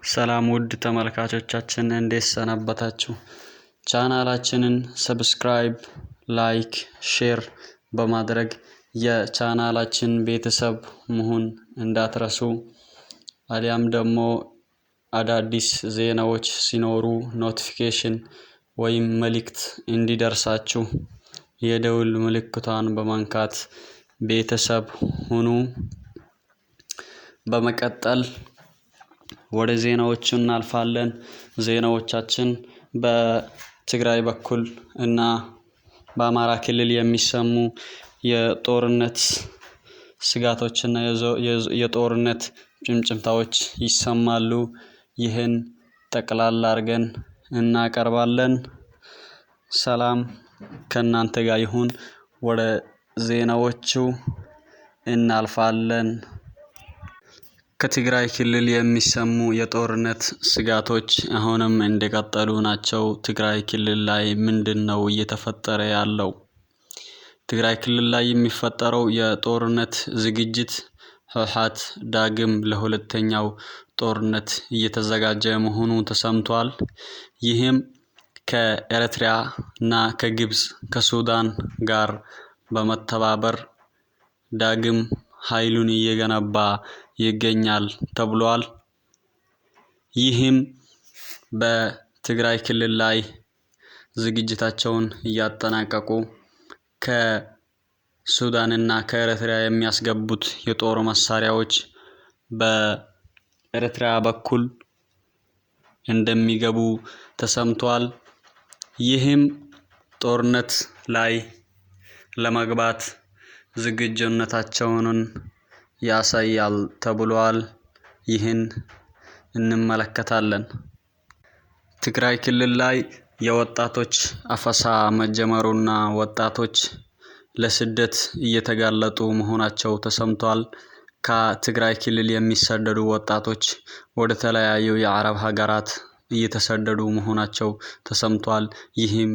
ሰላም ውድ ተመልካቾቻችን፣ እንዴት ሰነበታችሁ? ቻናላችንን subscribe፣ like፣ share በማድረግ የቻናላችን ቤተሰብ መሆን እንዳትረሱ። አሊያም ደግሞ አዳዲስ ዜናዎች ሲኖሩ notification ወይም መልእክት እንዲደርሳችሁ የደውል ምልክቷን በመንካት ቤተሰብ ሁኑ። በመቀጠል ወደ ዜናዎቹ እናልፋለን። ዜናዎቻችን በትግራይ በኩል እና በአማራ ክልል የሚሰሙ የጦርነት ስጋቶችና የጦርነት ጭምጭምታዎች ይሰማሉ። ይህን ጠቅላላ አድርገን እናቀርባለን። ሰላም ከእናንተ ጋር ይሁን። ወደ ዜናዎቹ እናልፋለን። ከትግራይ ክልል የሚሰሙ የጦርነት ስጋቶች አሁንም እንደቀጠሉ ናቸው። ትግራይ ክልል ላይ ምንድነው እየተፈጠረ ያለው? ትግራይ ክልል ላይ የሚፈጠረው የጦርነት ዝግጅት ህወሓት ዳግም ለሁለተኛው ጦርነት እየተዘጋጀ መሆኑ ተሰምቷል። ይህም ከኤርትራ እና ከግብጽ፣ ከሱዳን ጋር በመተባበር ዳግም ኃይሉን እየገነባ ይገኛል ተብሏል። ይህም በትግራይ ክልል ላይ ዝግጅታቸውን እያጠናቀቁ ከሱዳንና ከኤርትራ የሚያስገቡት የጦር መሳሪያዎች በኤርትራ በኩል እንደሚገቡ ተሰምቷል። ይህም ጦርነት ላይ ለመግባት ዝግጁነታቸውን ያሳያል ተብሏል። ይህን እንመለከታለን። ትግራይ ክልል ላይ የወጣቶች አፈሳ መጀመሩና ወጣቶች ለስደት እየተጋለጡ መሆናቸው ተሰምቷል። ከትግራይ ክልል የሚሰደዱ ወጣቶች ወደ ተለያዩ የአረብ ሀገራት እየተሰደዱ መሆናቸው ተሰምቷል። ይህም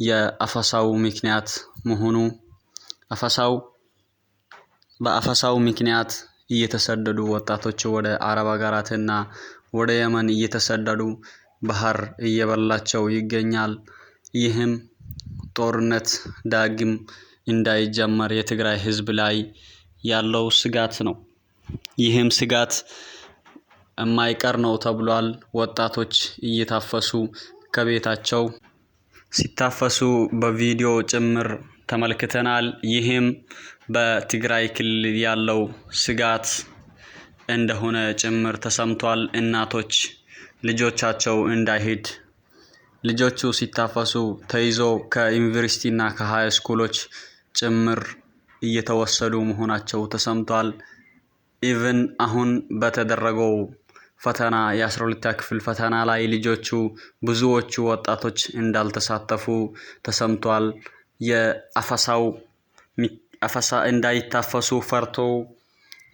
የአፈሳው ምክንያት መሆኑ አፈሳው በአፈሳው ምክንያት እየተሰደዱ ወጣቶች ወደ አረብ ሀገራትና ወደ የመን እየተሰደዱ ባህር እየበላቸው ይገኛል። ይህም ጦርነት ዳግም እንዳይጀመር የትግራይ ህዝብ ላይ ያለው ስጋት ነው። ይህም ስጋት የማይቀር ነው ተብሏል። ወጣቶች እየታፈሱ ከቤታቸው ሲታፈሱ በቪዲዮ ጭምር ተመልክተናል። ይህም በትግራይ ክልል ያለው ስጋት እንደሆነ ጭምር ተሰምቷል። እናቶች ልጆቻቸው እንዳይሄድ ልጆቹ ሲታፈሱ ተይዞ ከዩኒቨርሲቲና ከሃይ ስኩሎች ጭምር እየተወሰዱ መሆናቸው ተሰምቷል። Even አሁን በተደረገው ፈተና የ12ኛ ክፍል ፈተና ላይ ልጆቹ ብዙዎቹ ወጣቶች እንዳልተሳተፉ ተሰምቷል። የአፈሳው አፈሳ እንዳይታፈሱ ፈርቶ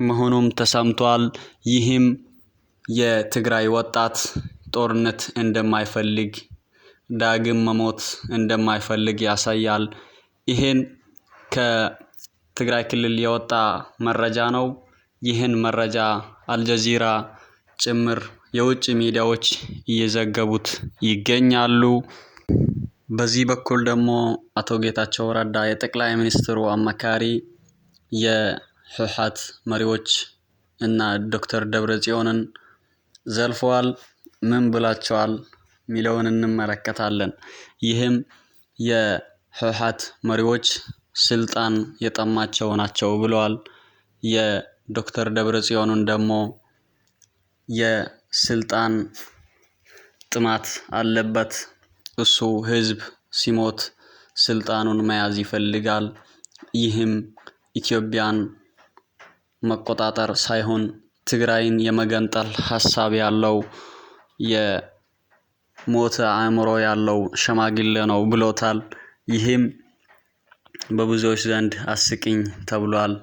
መሆኑም ተሰምቷል። ይህም የትግራይ ወጣት ጦርነት እንደማይፈልግ፣ ዳግም መሞት እንደማይፈልግ ያሳያል። ይሄን ከትግራይ ክልል የወጣ መረጃ ነው። ይህን መረጃ አልጀዚራ ጭምር የውጭ ሚዲያዎች እየዘገቡት ይገኛሉ። በዚህ በኩል ደግሞ አቶ ጌታቸው ረዳ የጠቅላይ ሚኒስትሩ አማካሪ የህወሓት መሪዎች እና ዶክተር ደብረጽዮንን ዘልፈዋል። ምን ብላቸዋል ሚለውን እንመለከታለን። ይህም የህወሓት መሪዎች ስልጣን የጠማቸው ናቸው ብለዋል። የዶክተር ደብረጽዮንን ደግሞ የስልጣን ጥማት አለበት። እሱ ህዝብ ሲሞት ስልጣኑን መያዝ ይፈልጋል። ይህም ኢትዮጵያን መቆጣጠር ሳይሆን ትግራይን የመገንጠል ሀሳብ ያለው የሞተ አእምሮ ያለው ሸማግሌ ነው ብሎታል። ይህም በብዙዎች ዘንድ አስቂኝ ተብሏል።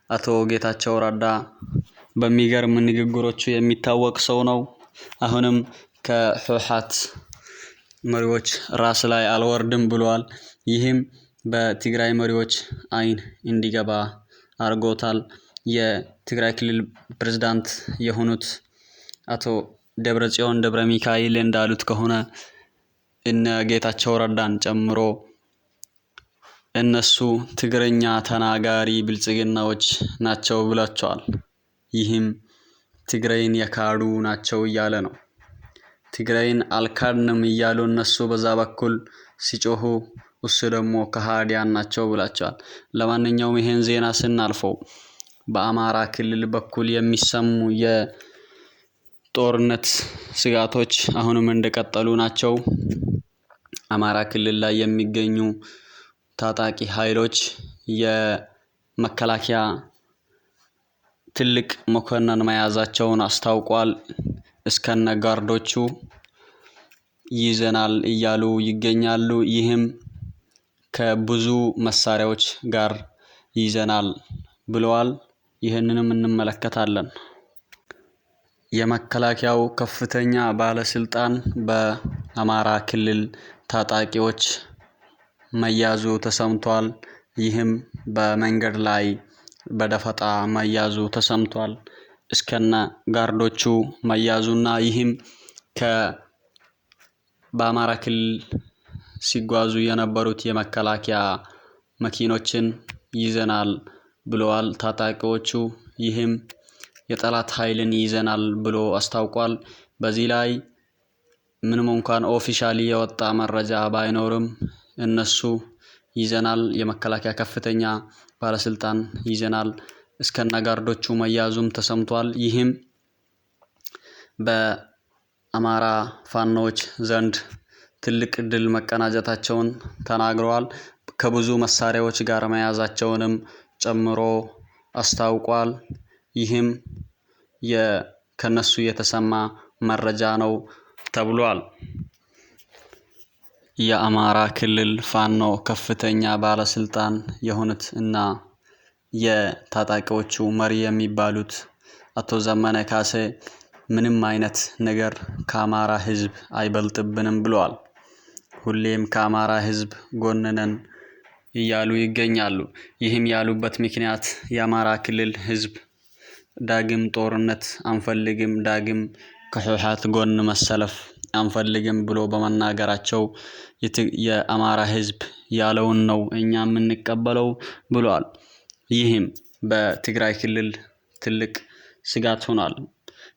አቶ ጌታቸው ረዳ በሚገርም ንግግሮቹ የሚታወቅ ሰው ነው። አሁንም ከህወሓት መሪዎች ራስ ላይ አልወርድም ብሏል። ይህም በትግራይ መሪዎች አይን እንዲገባ አድርጎታል። የትግራይ ክልል ፕሬዝዳንት የሆኑት አቶ ደብረ ጽዮን ደብረ ሚካኤል እንዳሉት ከሆነ እነ ጌታቸው ረዳን ጨምሮ እነሱ ትግረኛ ተናጋሪ ብልጽግናዎች ናቸው ብሏቸዋል። ይህም ትግራይን የካዱ ናቸው እያለ ነው። ትግራይን አልካድንም እያሉ እነሱ በዛ በኩል ሲጮሁ እሱ ደግሞ ከሃዲያን ናቸው ብላቸዋል። ለማንኛውም ይሄን ዜና ስናልፈው በአማራ ክልል በኩል የሚሰሙ የጦርነት ስጋቶች አሁንም እንደቀጠሉ ናቸው። አማራ ክልል ላይ የሚገኙ ታጣቂ ኃይሎች የመከላከያ ትልቅ መኮንን መያዛቸውን አስታውቋል። እስከነ ጋርዶቹ ይዘናል እያሉ ይገኛሉ። ይህም ከብዙ መሳሪያዎች ጋር ይዘናል ብለዋል። ይህንንም እንመለከታለን። የመከላከያው ከፍተኛ ባለስልጣን በአማራ ክልል ታጣቂዎች መያዙ ተሰምቷል። ይህም በመንገድ ላይ በደፈጣ መያዙ ተሰምቷል። እስከነ ጋርዶቹ መያዙና ይህም ከ በአማራ ክልል ሲጓዙ የነበሩት የመከላከያ መኪኖችን ይዘናል ብለዋል ታጣቂዎቹ። ይህም የጠላት ኃይልን ይዘናል ብሎ አስታውቋል። በዚህ ላይ ምንም እንኳን officially የወጣ መረጃ ባይኖርም እነሱ ይዘናል፣ የመከላከያ ከፍተኛ ባለስልጣን ይዘናል እስከነ ጋርዶቹ መያዙም ተሰምቷል። ይህም በአማራ ፋኖዎች ዘንድ ትልቅ ድል መቀናጀታቸውን ተናግረዋል። ከብዙ መሳሪያዎች ጋር መያዛቸውንም ጨምሮ አስታውቋል። ይህም ከነሱ የተሰማ መረጃ ነው ተብሏል። የአማራ ክልል ፋኖ ከፍተኛ ባለስልጣን የሆኑት እና የታጣቂዎቹ መሪ የሚባሉት አቶ ዘመነ ካሴ ምንም አይነት ነገር ከአማራ ሕዝብ አይበልጥብንም ብለዋል። ሁሌም ከአማራ ሕዝብ ጎን ነን እያሉ ይገኛሉ። ይህም ያሉበት ምክንያት የአማራ ክልል ሕዝብ ዳግም ጦርነት አንፈልግም፣ ዳግም ከህወሓት ጎን መሰለፍ አንፈልግም ብሎ በመናገራቸው የአማራ ሕዝብ ያለውን ነው እኛ የምንቀበለው ብለዋል። ይህም በትግራይ ክልል ትልቅ ስጋት ሆኗል።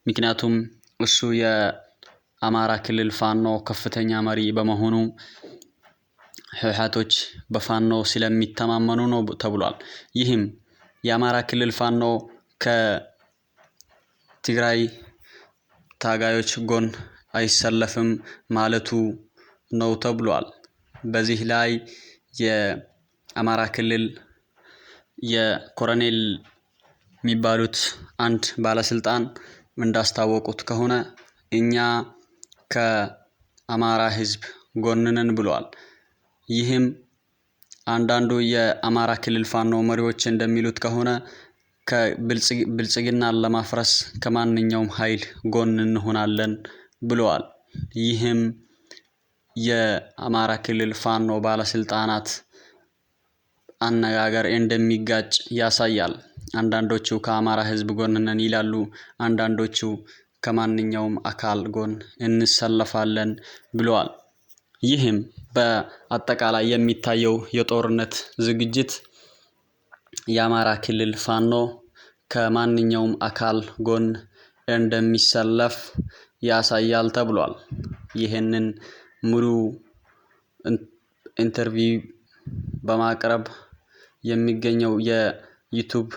ምክንያቱም እሱ የአማራ ክልል ፋኖ ከፍተኛ መሪ በመሆኑ ህወሓቶች በፋኖ ስለሚተማመኑ ነው ተብሏል። ይህም የአማራ ክልል ፋኖ ከትግራይ ታጋዮች ጎን አይሰለፍም ማለቱ ነው ተብሏል። በዚህ ላይ የአማራ ክልል የኮሎኔል የሚባሉት አንድ ባለስልጣን እንዳስታወቁት ከሆነ እኛ ከአማራ ህዝብ ጎን ነን ብለዋል። ይህም አንዳንዱ የአማራ ክልል ፋኖ መሪዎች እንደሚሉት ከሆነ ከብልጽግናን ለማፍረስ ከማንኛውም ኃይል ጎን እንሆናለን ብለዋል። ይህም የአማራ ክልል ፋኖ ባለስልጣናት አነጋገር እንደሚጋጭ ያሳያል። አንዳንዶቹ ከአማራ ህዝብ ጎን ነን ይላሉ፣ አንዳንዶቹ ከማንኛውም አካል ጎን እንሰለፋለን ብለዋል። ይህም በአጠቃላይ የሚታየው የጦርነት ዝግጅት የአማራ ክልል ፋኖ ከማንኛውም አካል ጎን እንደሚሰለፍ ያሳያል ተብሏል። ይህንን ሙሉ interview በማቅረብ የሚገኘው የ YouTube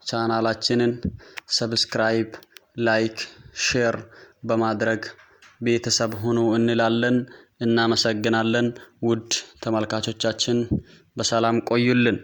ቻናላችንን subscribe፣ like፣ share በማድረግ ቤተሰብ ሁኑ እንላለን። እናመሰግናለን። ውድ ተመልካቾቻችን በሰላም ቆዩልን።